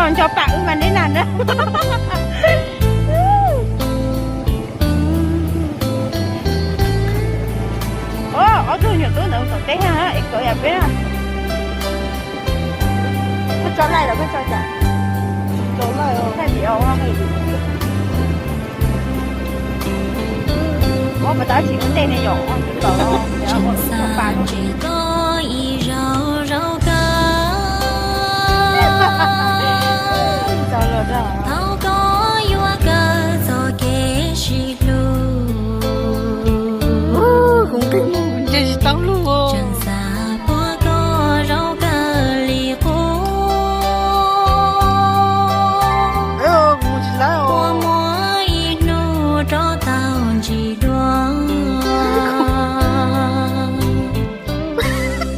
Nco pam wb mas neb na na. Ob tug nyuam tub ntawd tom teb es kov yam peb. Koj tso laij los koj tso cas? Tso laij os. Ua mas tab sis ntej ne yom, tawm los pa ntsis koj ib zaug zaug kawg. Thaum koj yuav kawg txoj kev sib hlub, kuv nqis mus nce tsis tau lug. Tseem xav puag koj zaum kawg li qub. Ua muaj ib hnub rov tau ntsis dua.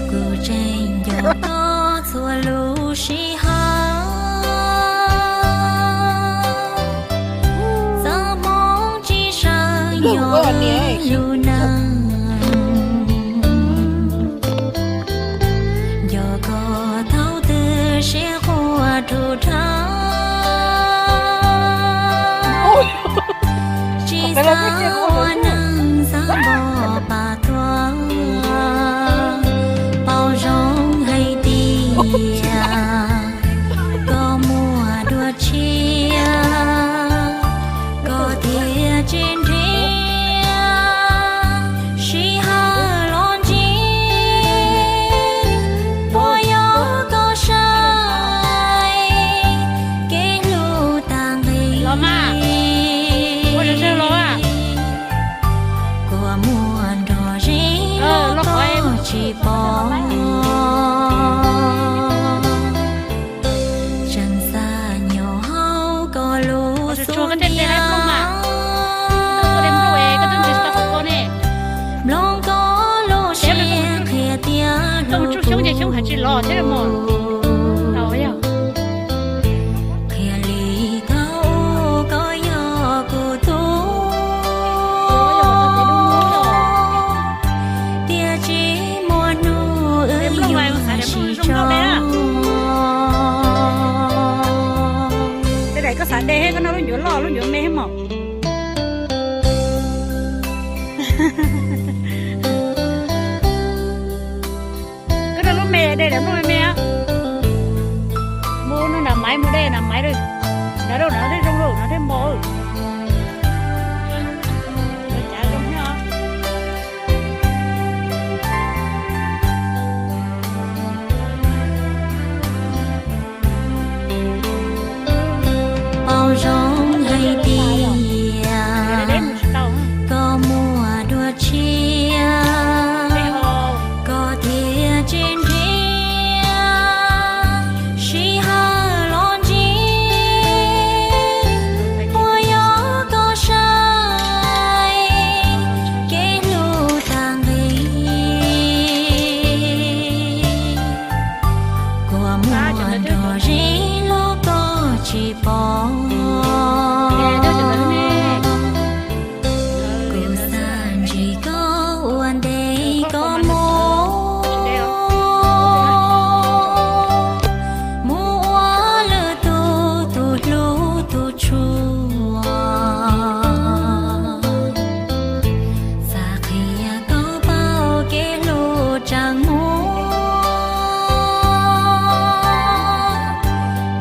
Kuv tseem nco koj txhua lub sij hawm. Txoj hmoov tsis sawv nyob lub neej. Nco koj thaum twg siab quaj rhuv dhawv. Tsis xav ua neeg xav npog pam tuag. Paub zoo hais tias koj muaj dua tshiab, koj thiaj tsis nrhiav sij hawm los ntsib. Puas yog koj sai kev hlub tag nqi? Kua muag nrog zeb los koj tsis pom. Tseem xav nyob hauv koj lub xub ntiag. Mloog koj lub siab qhia tias hlub kuv. Qhia li thaum ub koj yog kuv tub, tiam sis muaj hnub wb yuav sib tso. Tej daim koj xav de thiab, koj noj lub ncuav loj lub ncuav me thiab mos. Koj noj lub me, de noj lub me me. Mus nram Maiv mus de nram Maiv, nram no thiaj zoo, no thiaj npo. Paub zoo hais tias koj muaj dua tshiab, koj thiaj tsis nrhiav sij hawm los ntsib. Puas yog koj sai kev hlub tag nqi? Kua muag nrog zeb los koj tsis pom. Kuv xav ntsib koj ua ntej koj mus, mus ua lwm tus tus hlub tus tshua. Xav qhia koj paub kev hlub tseem muaj,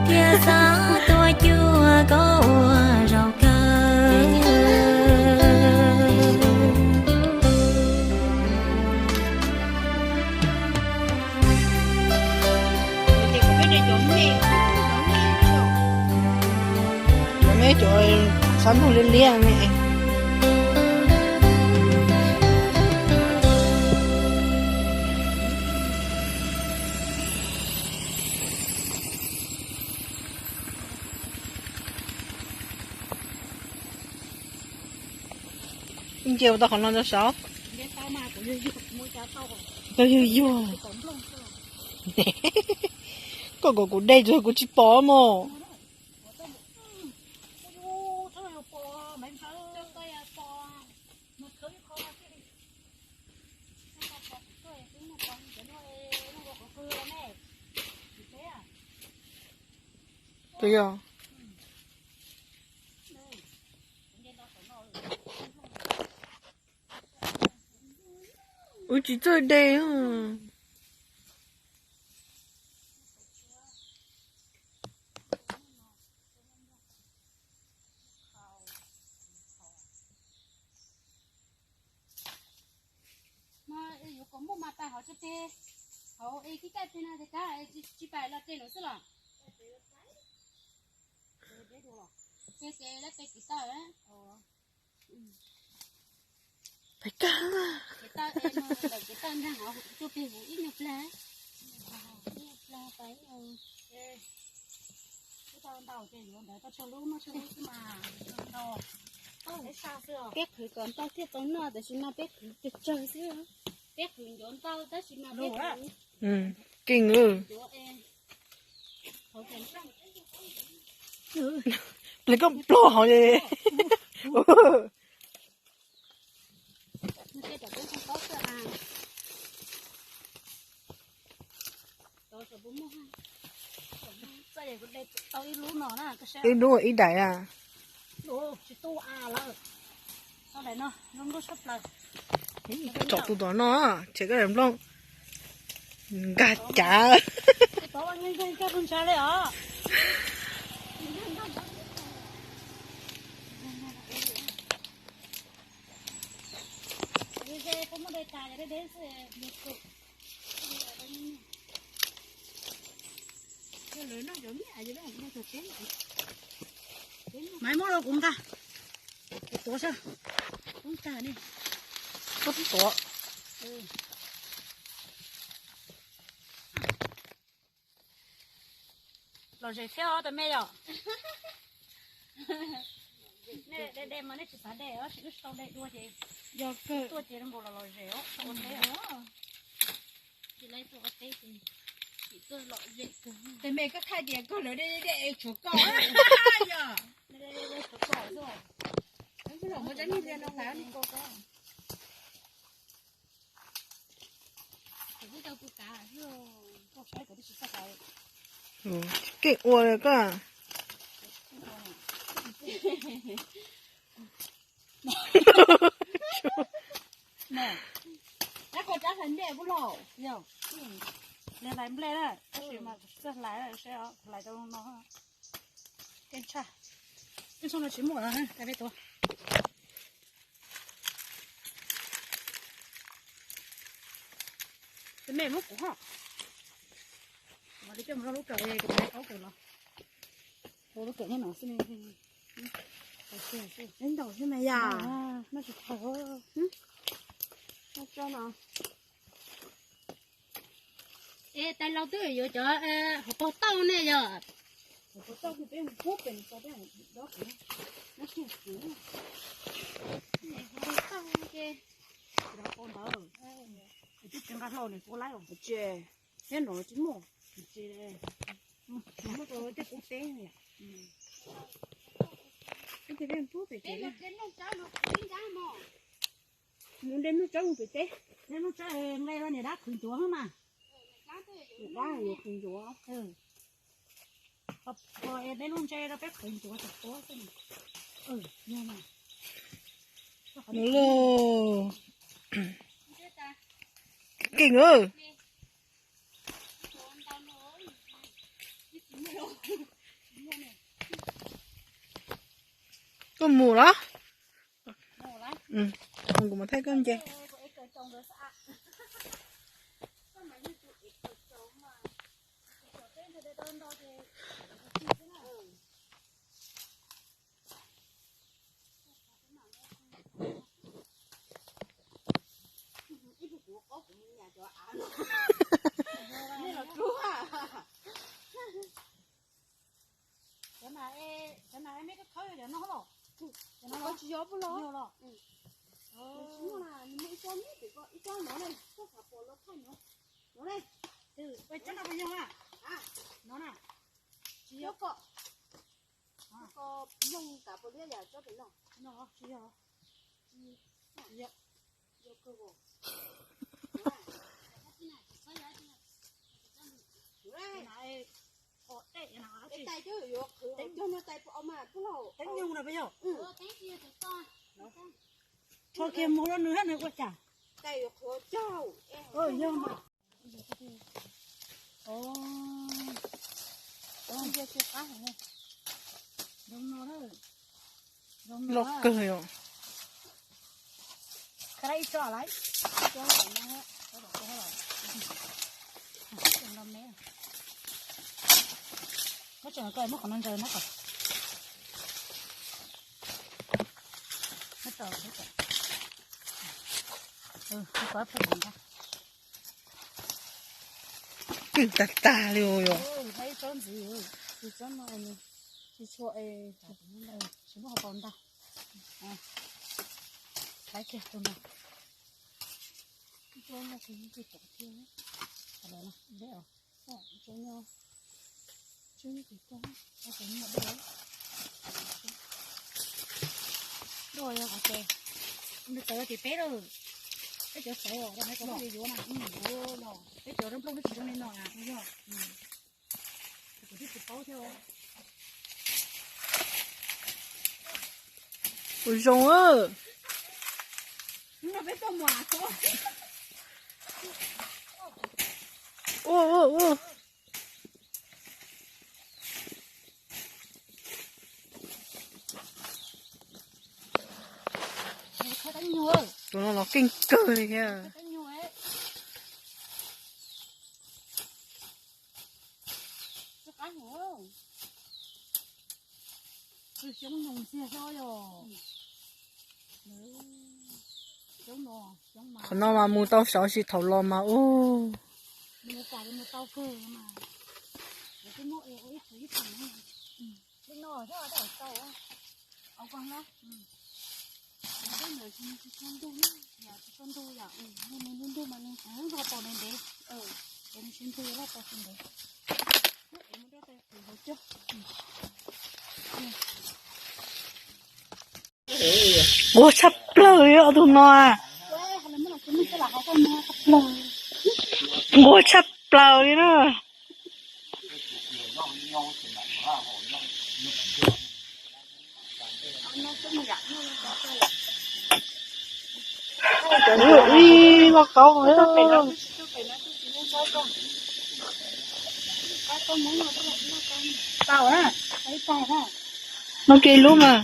thiab xav tuaj cuag koj ua zaum kawg. Cov me cov xab nplooj liab liab me. Nce ua tau qhov no rau saud. Koj yug yuag. Koj kom kuv de tsuas kuv tsis pom mos. Puas yog? Wb tsis txawj de. Yuav kom muaj mas pais hauv tso tes, hauv es kib kaj tes no tes kab es tsis pais los tes lawm xwb los? Ces lawv tes kwv tawm. Pais kaj. Ces tawm es mus lawm ces tawm nrag hauv tsuj plig huv ib nyuag plag. Ib nyuag plag pais ib nyuag. Tau ntau ces yuav ntawd tau tsawg lub muaj tsawg lub xwb mas. Peb qhwv kom ntau thiaj tau noj tab sis mas peb qhwv tsawg tsawg xwb. Peb qhwv ncuav ntau tab sis mas peb qhwv keej. Ple koj plog hauv. Ib lub ib daim a. Tsom tus tom no, ces koj daim nplooj nkag cav. Maiv muab rau kuv nqa, kuv tuav saib. Koj tuav. Lom zem thiab os tus me yom. Nej de de mas nej tsis xav de os, tsis wb sau de dua ces yog kawg tuaj ces nkaus los lom zem os, ua teb os. Tes me koj thaij tias koj lawv de de es tshuav koj yom. Tshuav koj xwb. Muaj tsaib nyuag no lawm. Keej ua koj. Rab koj rab hlais nplej puab laus yog, hlais nplej na, tab sis mas txawj hlais, hlais rau no. Keej tshaj, keej tshaj no tsis muaj, peb tuav. Tus me muab kuv ho. Ua li coj mus rau lub kawm, kuv tais kaub kawm los. Ua lub kawm nyob no xwb. Ntaus xwb mas yom. Noj tsis tau. Noj tso no. Es tais laus twb yuav cov hauv paug tauj ne yog. Hauv paug tauj peb pub pem tso peb dob kuv. Noj tsis tau. Hauv paug tauj ces. Tsis tau paug ntawd. Twb tsis nqa hlau nws kuv laib os. Tsis, thiab no tsis muaj. Tsis, muaj rau tej qub teb ne. Peb pub pem tsev. Mus de mloog tsawb mus pem teb. De mloog tsawb nqe rau niam dab qhwv ncuav xwb mas. Niam dab yuav qhwv ncuav. De lub ntse rau peb qhwv ncuav tau tuav xwb. Keej. Koj mus los? Kuv mus thaij koj nce. Cov na, cov na meb koj khawb yog cov no los? Cov no los tsis yog puas los? Yog los. Tsis muaj na, nws muaj ib tsob nyob pem ko, ib tsob no ne, koj xav pom los thaij no. No ne. Tsob no puas yog na? No na. Tsis yog ko. Ko mloog kav puas liab yam tsob pem no. No tsis yog. Tsis yog. Yog kawg os. Tais twb yuav Teeb nyuj no peb yog. Rho kiag mus rau nws hab nws ua cas. Yog mas. Loj kawg os. Muab tso koj muab qhov no ntsaws no kom. Kwj tag tag li os. Tsis txhob no, tsis txhua, tsis muab qhov paus ntag. Thaij kiag tus no. Dua yog qhov ces nws tawv tim peb lawm. Peb cov xauv os, rau qhov cov yuav yuav na, peb cov nplooj twb tsis zoo li no na, yog. Kuv twb tsis paub thiab. Ua zoo. Ua ua ua. Tus no los keej kawg li thiab. Qhov no mas mus tau saud tsis thaum los mas ub. Nquag tshaj plaws li os tus no. Nquag tshaj plaws li na. Ib lauj kaub. No kev lub mas.